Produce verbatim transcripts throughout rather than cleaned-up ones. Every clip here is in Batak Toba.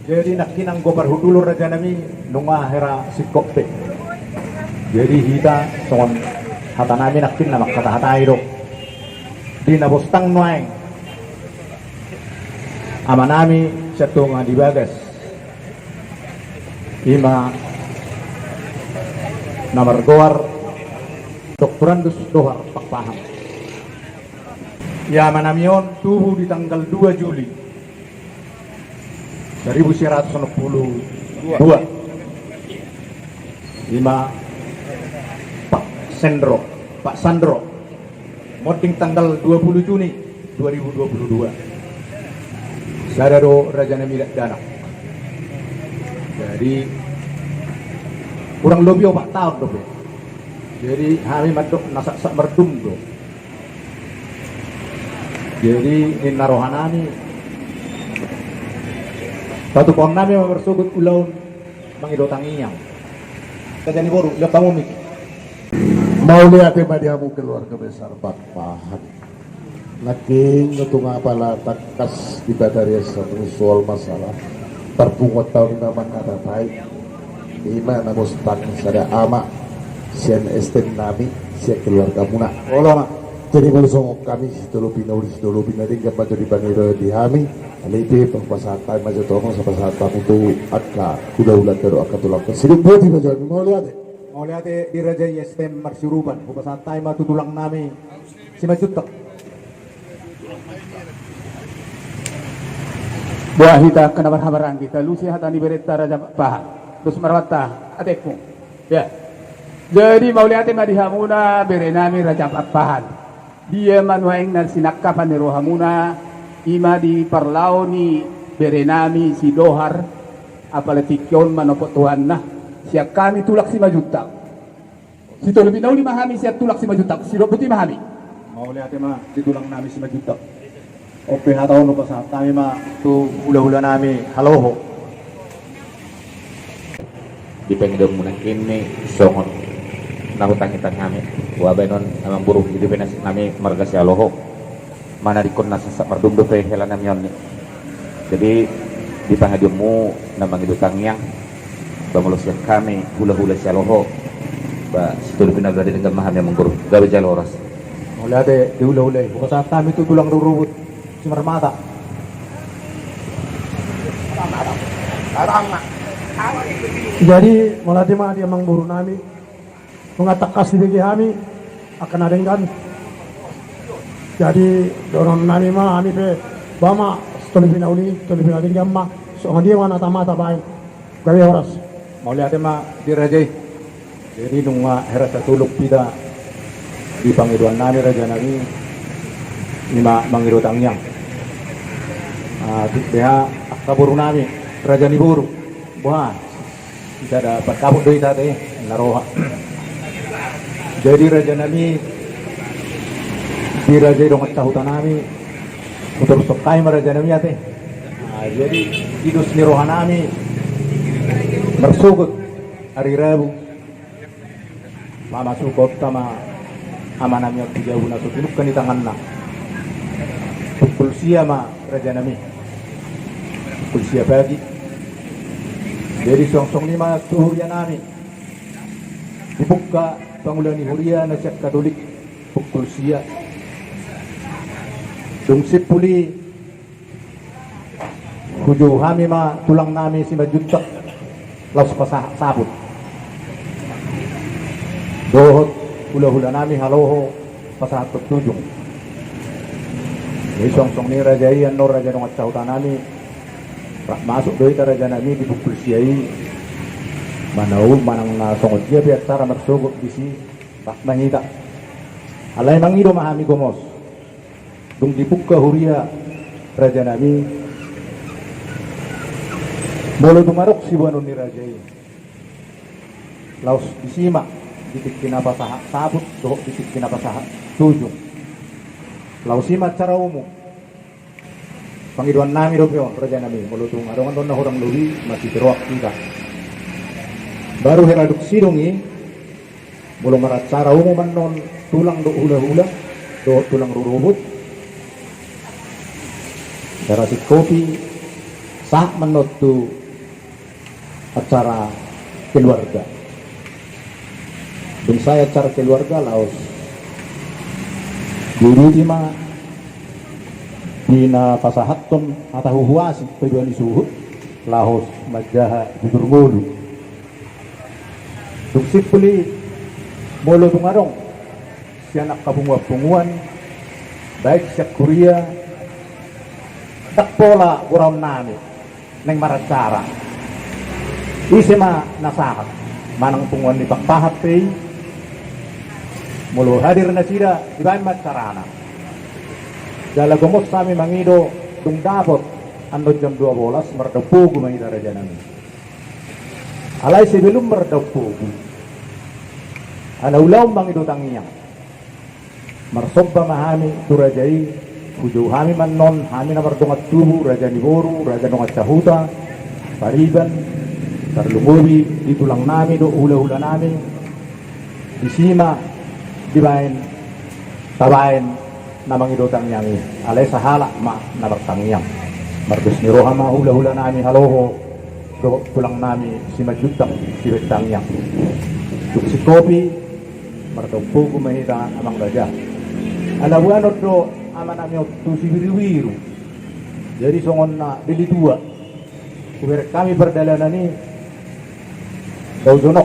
Jadi nangkin anggo parhundulon rajanami nunga hera singkop pe. Jadi hita songon hatanami nangkin na manghatahatai do. Di na bostang nuaeng amanami sian tonga ni bagas, ima na margoar Doktorandus Dohar Pakpahan. Ia amanami on tubu di tanggal dua Juli seribu sia ratus onom pulu dua. Ima Pak Sendro, Pak Sandro. Monding tanggal dua pulu Juni dua ribu dua pulu dua. Sada do rajanami dakdanak. Jadi kurang lobi opat taon dope. Jadi hami mandok na saksak mardum do. Jadi ninna rohanami, patupaonnami ma marsogot ulaon mangido tangiang. Raja ni boru, lihat kamu mik. Mauliate ma di hamu keluarga besar Pakpahan. Nangkin tung apala tangkas di batarias samu soal masalah parpunguan taon ima manghatatai. Ima na bostang sada ama sian S T M nami sian keluargamuna. Olo ma. Jadi molo songon hami sitolopi na uli sitolopi na denggan ma jo dipangido di hami. Alai pe pasahat hami ma jo tu hamu, pasahat hami tu angka hulahula dohot angka tulang. Sidung boti ma jo hami. Mauliate. Mauliate di raja i S T M Marsiurupan. Hupasahat hami ma tu tulang nami Simanjuntak. Boha hita angka na marhahamaranggi, talusi hata ni berenta Raja Pakpahan. Terus marmata atekmu. Ya. Jadi mauliate ma di hamuna berenami Raja Pakpahan. Dia ma nuaeng na sinangkapan ni rohamuna, ima di parlao ni berenami si Dohar, apala tingki on manopot Tuhanna, sian hami tulang Simanjuntak. Sitolopi na uli ma hami sian tulang Simanjuntak, sidok boti ma hami. Mauliate ma di tulang nami Simanjuntak. On pe hata on hupasahat hami ma tu hulahula nami Haloho. Di pangidoanmu nangkin i songon na hutangitangi hami. Boha baenon amangboru, i dope nasib nami marga Sihaloho. Manadingkon na saksak mardum dope hela nami on i. Jadi di pangidoanmu na mangido tangiang, ba molo sian hami hulahula Sihaloho, ba sitolopi na uli denggan ma hami amangboru. Gabe jala horas. Mauliate di hulahula i, hupasahat hami tu tulang rorobot Simarmata. Jadi mauliate ma di amangboru nami. Nunga tangkas dibege hami angka na denggan. Jadi dohonon nami ma hami pe, boha ma sitolopi na uli, sitolopi na denggan ma. Songon dia ma na tamata baen. Gabe horas. Mauliate ma di raja i. Jadi nunga hera satolop hita di pangidoan nami raja nami, ima mangido tangiang. Ah, tu beha angka boru nami, raja ni boru. Boha. Sada parkaput do hita ate, na roha. Jadi raja nami, di raja i dongan sahuta nami, hutorus hami ma raja nami ate. Nah, jadi di dos ni roha nami, marsogot ari Rabu. Mamasukhon ma amanami on tu jabu na so tinungka ni tanganna. Pukul sia ma raja nami. Pukul sia pagi. Jadi songon i ma tu huria nami. Dibuka pangula ni huria na sian Katolik pukul sia. Dung simpul i hujou hami ma tulang nami Simanjuntak laos pasahat saput. Dohot hulahula nami Haloho pasahathon tujung. Jadi songon i raja i annon raja dongan sahuta nami. Rap masuk do hita raja nami di pukul sia i. Manang na songon dia pe acara marsogot disi, rap ma hita. Alai mangido ma hami gomos. Dung dibuka huria raja nami, molo tung adong siboanon ni raja i, laos disi ma di tingki na pasahat saput dohot di tingki na pasahat tujung. Laos i ma acara umum. Pangidoan nami dope on raja nami, molo tung adong annon na hurang lobi, masitiroak hita. Baru hera dung sidung i, molo maracara umum annon tulang dohot hulahula dohot tulang rorobot, hera singkopi Sahat ma annon tu acara keluarga. Dung sae acara keluarga laos diuduti ma di na pasahathon hata huhuasi pe dua ni suhut laos manjaha di turmolu. Dung simpul i molo tung adong sian angka punguan-punguan, baik sian huria, ndang pola goraonnami naeng maracara. Ise ma na sahat, manang punguan ni Pakpahan pe i, molo hadir nasida dibaen ma acarana. Jala gomos hami mangido dung dapot annon jam dua bolas mardaun pogu ma hita rajanami. Alai sebelum mardaun pogu, ala ulaon mangido tangiang, marsomba ma hami tu raja i. Hujou hami ma annon, hami na mardongan tubu, raja ni boru, raja dongan sahuta, pariban, tarlumobi di tulangnami dohot hulahulanami. Disi ma dibaen, tabaen na mangido tangiang i. Alai sahalak ma na martangiang. Mardos ni roha ma hulahulanami Haloho dohot tulangnami Simanjuntak sibaen tangiang. Dung singkopi, mardaun pogu ma hita amang raja. Ala boanon do amanami on tu Sibirubiru. Jadi songon na dilitua, hubereng hami pardalanan i dao jonok.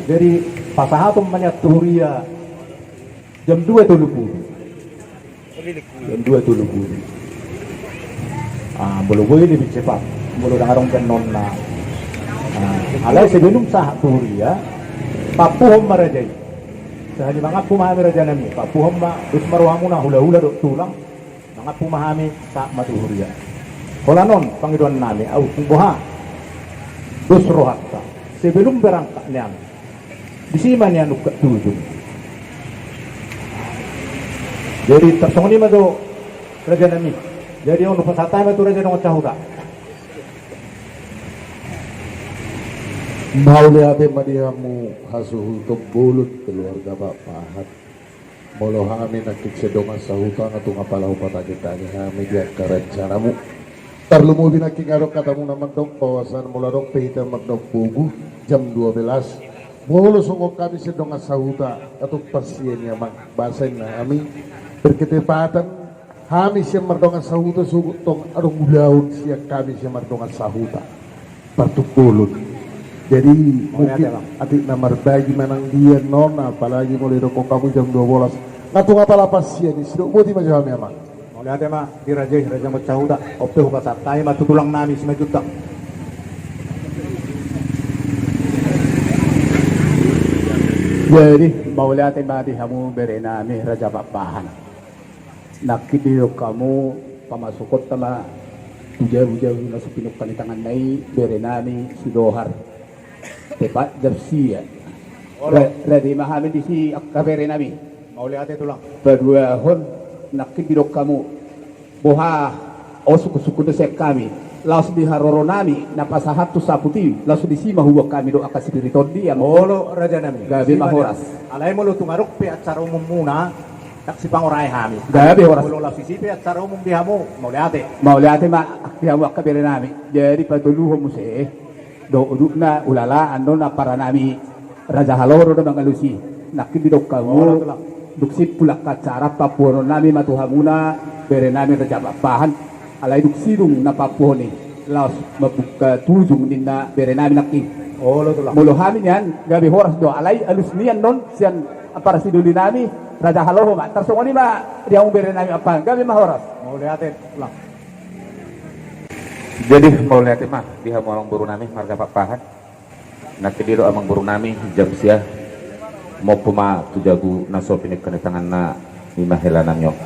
Jadi pasahaton ma nian tu huria jam dua tolu pulu. Jam dua tolu pulu. Ah, molo boi lebih cepat. Molo ndang adong pe annon na. Ah, alai sebelum sahat tu huria, pampuhon ma raja i. Sahali mangampu ma hami rajanami, pampuhon ma, dos ma rohamuna hulahula dohot tulang. Mangampu ma hami, sahat ma tu huria. Holan on pangidoannami, ahu tung boha dos rohanta. Sebelum berangkat nian, disi ma nian ungkap tu ujung. Jadi tarsongon i ma jo rajanami. Jadi on hupasahat hami ma tu raja dongan sahuta. Mauliate ma di hamu hasuhuton bolon keluarga Pakpahan. Molo hami nangkin sian dongan sahuta nga tung apala hupatagitagi hami di angka rencanamu. Tarlumobi nangkin adong hatamuna mandok bahwasan molo adong pe hita mardaun pogu jam dua belas. Molo songon hami sian dongan sahuta nga tung parsian i amang, bahasa inna hami berketepatan. Hami sian mardongan sahuta sogot tong adong ulaon sian hami sian mardongan sahuta. Partumpolon. Jadi mungkin atik na marbagi manang dia non, apalagi molo didokkon hamu jam dua bolas. Nga tung apala parsian i, sidok boti ma jo hami amang. Mauliate ma di raja i, raja dongan sahuta. On pe hupasahat hami ma tu tulangnami Simanjuntak. Jadi mauliate ma di hamu berenami raja Pakpahan. Nangkin didok hamu pamasukonta ma tu jabu-jabu na so pinungka ni tanganna i berenami si Dohar. Tepat jam sia. Ra-, rade ma hami disi angka berenami. Mauliate tulang. Paduahon nangkin didok hamu boha on sungkun-sungkun do sian hami. Laos di haroronami na pasahat tu saput i, laos disi ma huboan hami do angka spirit on di amang. Olo rajanami. Gabe ma horas. Alai molo tung adong pe acara umumuna, ndang sipangorai hami. Gabe horas. Molo laos disi pe acara umum di hamu, mauliate. Mauliate ma di hamu angka berenami. Jadi patoluhon muse do udutna ulala annon amparanami Raja Haloho do na mangalusi. Nangkin didok hamu dung simpul angka acara pampuhononnami ma tu hamuna berenami raja Pakpahan. Alai dung sidung na pampuhon i laos mambuka tu ujung ninna berenami nangkin. Olo tulang. Molo hami nian gabe horas do, alai alus nian non sian ampara sidolinami Raja Haloho ma. Tarsongon i ma di hamu berenami Pakpahan, gabe ma horas. Mauliate tulang. Jadi mauliate ma di hamu amang borunami marga Pakpahan. Nangkin didok amang borunami jam sia mompu ma tu jabu na so pinungka ni tanganna, i ma helanami on.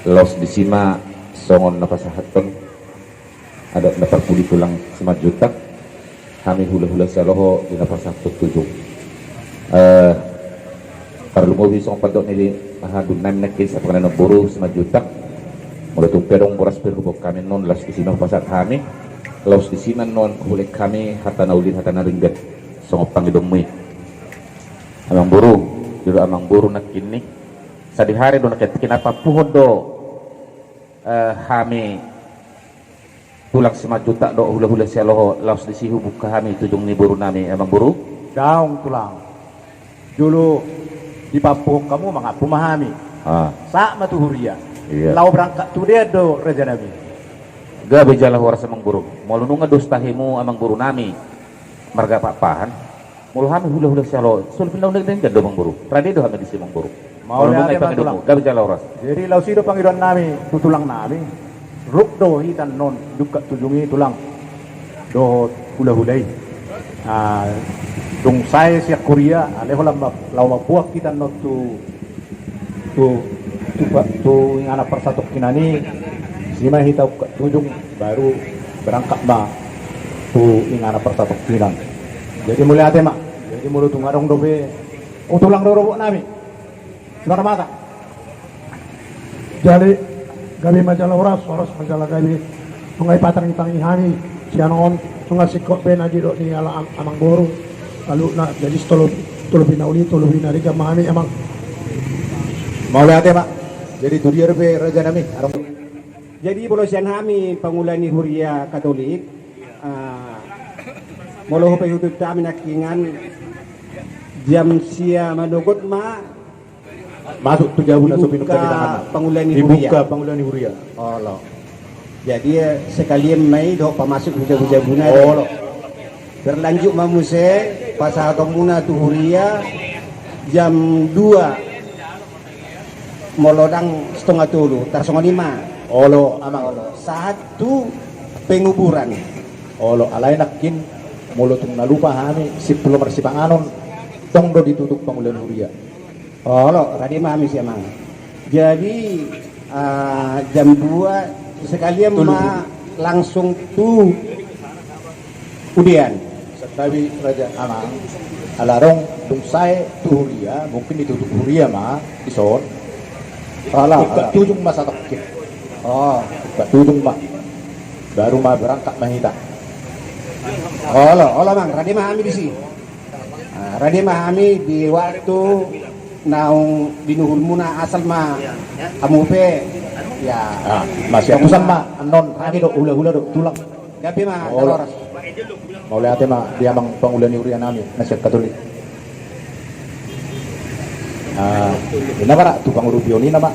Laos disi ma songon na pasahathon adat na parpudi tulang Simanjuntak, hami hulahula Sihaloho di na pasahathon tu ujung. Eh, Tarlumobi songon pandok ni haduannami nangkin sipanganon boru Simanjuntak. Molo tung pe adong boras pe huboan hami annon, laos disi ma hupasahat hami. Laos disi ma annon hulehon hami hata na uli hata na ringgas songon pangidoonmu i. Amang boru, didok amang boru nangkin i, sadihari do nangkin, tingki na pampuhon do, eh, hami Tulang Simanjuntak dohot hulahula Sihaloho, laos disi hubuka hami tujung ni boru nami, amangboru. Daong tulang. Jolo dipaampuhon hamu, mangampu ma hami. Ah. Sahat ma tu huria. Iya. Laho berangkat tu dia do raja nami. Gabe jala horas, amangboru. Molo nunga dos tahimu, amangboru nami, marga Pakpahan, molo hami hulahula Sihaloho, solup na unang denggan do, amangboru. Rade do hami disi, amangboru. Mauliate ma tulang. Gabe jala horas. Jadi laos i do pangidoan nami tu tulang nami. Ruk do hita annon dungkak tujung i, tulang dohot hulahula i. Ah, dung sae sian huria, alai holan ma laho mambuat hita annon tu, tu, tu pa-, tu inganan parsatongkinan i. Si ma hita ungkap tujung, baru berangkat ma tu inganan parsatongkinan. Jadi mauliate ma. Jadi molo tung adong dope, o, tulang rorobot nami. Suara mata. Jadi gabe ma jala horas, horas ma jala gabe. Nunga ipatangitangi hami sian on, nunga singkop be na didok ni ala am-, amangboru. Lalu na jadi tolo, tolo pinauli, tolo pinariga ma hami, amang. Mauliate ma. Jadi tu dia dope raja nami, adong. Jadi molo sian hami pangula ni huria Katolik, ah, molo hupaihutihut hami nangkiningan, jam sia manogot ma masuk tu jabuna, so pinungka dibuka pangula ni huria. Dibuka pangula ni huria. Olo. Jadi, eh, sekalian ma i dohot pamasuk tu jabujabuna. Olo. Berlanjut ma muse pasahatonmuna tu huria jam dua. Molo ndang setengah tolu, tarsongon i ma. Olo, amang. Olo. Sahat tu penguburan. Olo, alai nangkin molo tung na lupa hami, simpul marsipanganon, tong do ditutup pangula ni huria. Olo, rade ma hami, si amang. Jadi, ah, jam dua sekalian ma langsung tu udean. Santabi raja, amang. Ala adong dung sae tu huria, mungkin ditutup huria ma dison. Ala, ala. Tujung ma satongkin. Oh. Tujung ma. Baru ma berangkat ma hita. Olo, olo, amang, rade ma hami disi. Ah, rade ma hami di waktu naung binuhulmuna, asal ma hamu pe. Ya. Ah, masiapusan ma annon hami dohot hulahula dohot tulang. Gabe ma, olo, jala horas. Mauliate ma di amang pangula ni huria nami na sian Katolik. Ah, ninna ma ra tu pangurupion i, ninna ma.